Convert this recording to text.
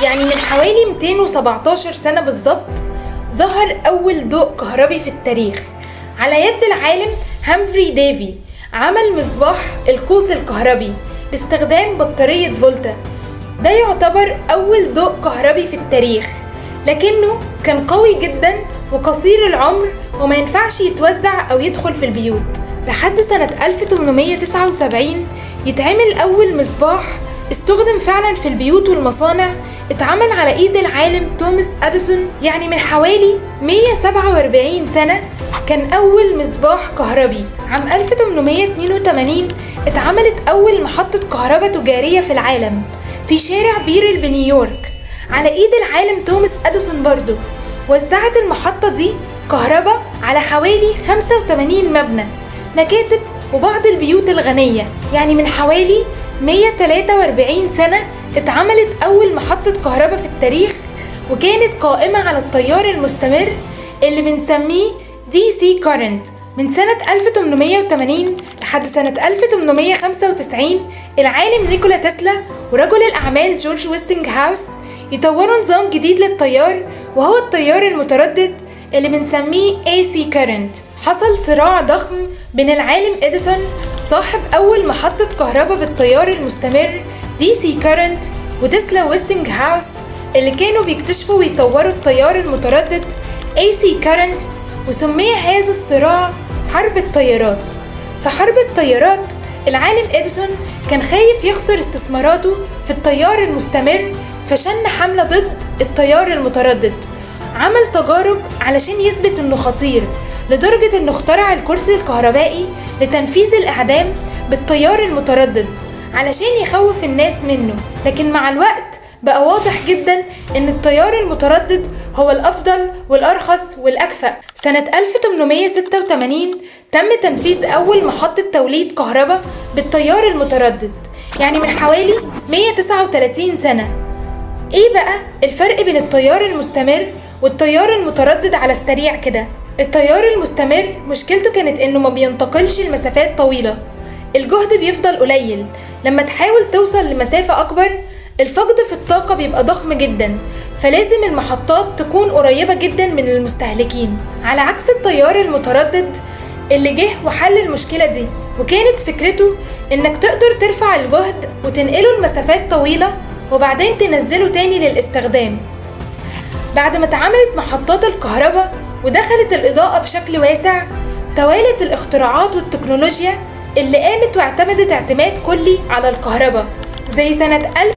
يعني من حوالي 217 سنة بالظبط، ظهر أول ضوء كهربي في التاريخ على يد العالم هامفري ديفي. عمل مصباح القوس الكهربي باستخدام بطارية فولتا. ده يعتبر أول ضوء كهربي في التاريخ، لكنه كان قوي جدا وقصير العمر وما ينفعش يتوزع أو يدخل في البيوت. لحد سنة 1879 يتعمل أول مصباح استخدم فعلا في البيوت والمصانع، اتعمل على ايد العالم توماس اديسون. يعني من حوالي 147 سنة كان أول مصباح كهربي. عام 1882 اتعملت أول محطة كهرباء تجارية في العالم في شارع بيرل بنيويورك على ايد العالم توماس اديسون برضو. وزعت المحطة دي كهرباء على حوالي 85 مبنى، مكاتب وبعض البيوت الغنية. يعني من حوالي 143 سنة اتعملت أول محطة كهرباء في التاريخ، وكانت قائمة على التيار المستمر اللي بنسميه DC current. من سنة 1880 لحد سنة 1895 العالم نيكولا تسلا ورجل الأعمال جورج ويستنج هاوس يطوروا نظام جديد للتيار، وهو التيار المتردد اللي بنسميه AC current. حصل صراع ضخم بين العالم إديسون صاحب أول محطة كهرباء بالتيار المستمر DC current وتسلا ويستنج هاوس اللي كانوا بيكتشفوا ويطوروا التيار المتردد AC current، وسمي هذا الصراع حرب التيارات. في حرب التيارات العالم إديسون كان خايف يخسر استثماراته في التيار المستمر، فشن حملة ضد التيار المتردد. عمل تجارب علشان يثبت انه خطير، لدرجة انه اخترع الكرسي الكهربائي لتنفيذ الإعدام بالتيار المتردد علشان يخوف الناس منه. لكن مع الوقت بقى واضح جدا ان التيار المتردد هو الأفضل والأرخص والأكفأ. سنة 1886 تم تنفيذ أول محطة توليد كهرباء بالتيار المتردد، يعني من حوالي 139 سنة. ايه بقى الفرق بين التيار المستمر والتيار المتردد على السريع كده؟ التيار المستمر مشكلته كانت انه ما بينتقلش لمسافات طويلة، الجهد بيفضل قليل. لما تحاول توصل لمسافة أكبر الفقد في الطاقة بيبقى ضخم جدا، فلازم المحطات تكون قريبة جدا من المستهلكين، على عكس التيار المتردد اللي جه وحل المشكلة دي. وكانت فكرته انك تقدر ترفع الجهد وتنقله لمسافات طويلة وبعدين تنزله تاني للاستخدام. بعد ما اتعملت محطات الكهرباء ودخلت الإضاءة بشكل واسع، توالت الاختراعات والتكنولوجيا اللي قامت واعتمدت اعتماد كلي على الكهرباء، زي سنة